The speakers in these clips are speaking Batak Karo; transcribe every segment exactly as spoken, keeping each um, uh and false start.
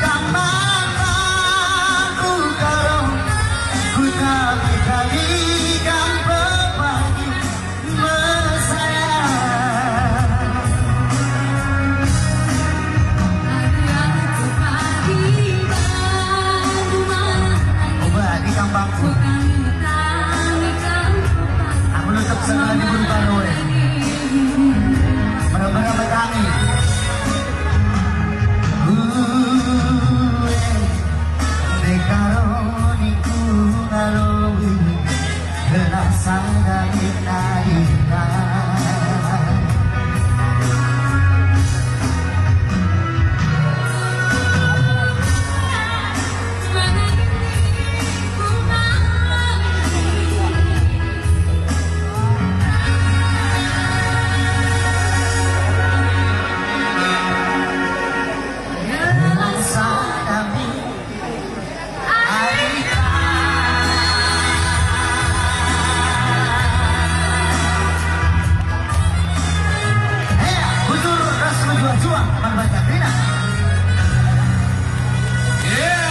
Kam mata ku karo, ku tami-tami kam pepagi mesayang. Coba di kampangku. Aku tetap sama di Bulu Baru, eh. Merem-merem kami. Ue, dekaroni ku ngaloi, gelah sada minta. Hea, bujur ras mejuah-juah man banta kerina. Ya,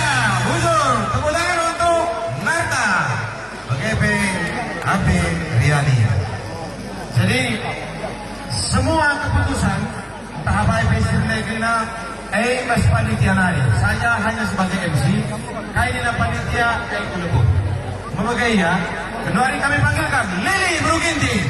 bujur, tepuk tangan untuk Marta, bage pe Ape Riani. Jadi, semua keputusan, ntah apai pe si erdaikena, e bas panitia nari. Saya hanya sebagai M C, kai nina panitia, e kulebuh. Maka ia, genduari kami panggilkan Lili Beru Ginting.